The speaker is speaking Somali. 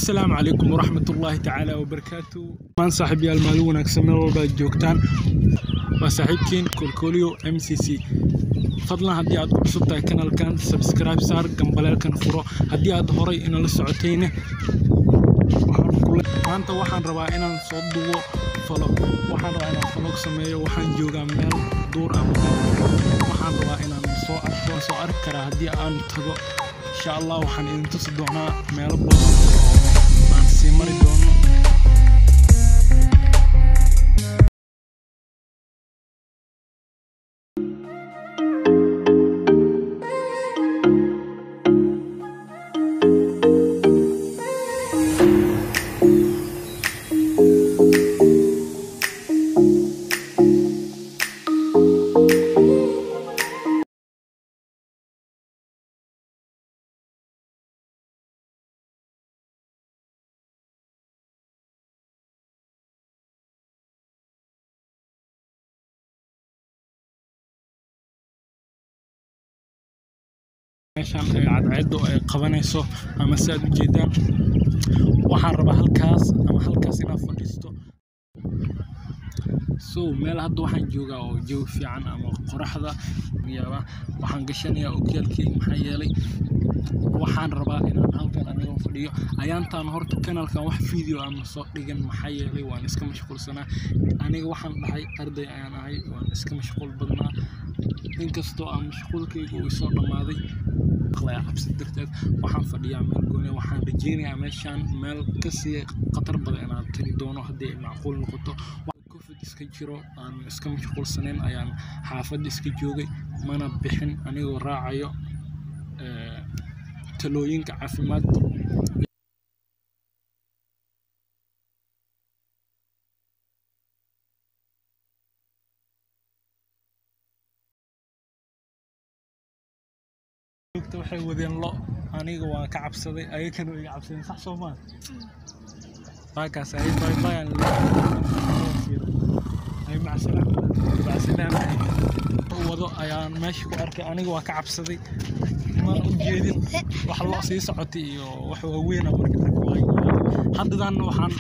Asalaamu calaykum waraxmatullaahi tacaala wabarakaatu. Maan saaxiibyaal, maalin wanaagsan meel walba aad joogtaan. Waa saaxiibkiin Kolkolio MCC. Fadlan haddii aad ku cusub tahay kanalkan, subscribe saar, gambaleelkan furo. Haddii aad horay inala socotayna, maanta waxaan rabaa inaan soo duwo vlog. Waxaan rabaa inaan vlog sameeyo. Waxaan joogaa meel duur ama meel, waxaan rabaa inaan soo arko, soo arki karaa haddii aan tago. Insha Allah waxaan idin tusi doonaa meelo badan oo aan sii mari doono. Meeshaan ay cadceeddu ay qabanayso ama si aad u jeedaan, waxaan rabaa halkaas ama halkaas inaad fadhiisto. So meel hadda waxaan joogaa oo jawi fiican ama qoraxda yaaba. Waxaan gashanayaa okyaalkeyga, maxaa yeelay waxaan rabaa inaan halkan anigoo fadhiyo. Ayaantaan horta kanalkan wax video ama soo dhigan, maxaa yeelay waan iska mashquulsanaa. Aniga waxaan dhahay arday ayaan ahay, waan iska mashquul badnaa. Inkastoo aan mashquulkayga uu soo dhammaaday, cabsi darteed waxaan fadhiyaa meel gooni. Waxaan rajeynayaa meeshaan meel kasii khatar badan inaan tagi doono haddii ay macquul noqoto. Covid iska jiro, aan iska mashquulsanayn, ayaan xaafadda iska joogay, mana bixin anigoo raacayo talooyinka caafimaad. Waxay wadeen lo, aniga waan ka cabsaday, ayakana way iga cabsadeen. Sax soo maa? Waakaas ay bye bye aan ay macsalaam macsalaam wado ayaan meesha ku arkay. Aniga waa ka cabsaday, mana u jeedin wax lo sii socotay iyo wax waaweyn. Marka haddadaan waxaan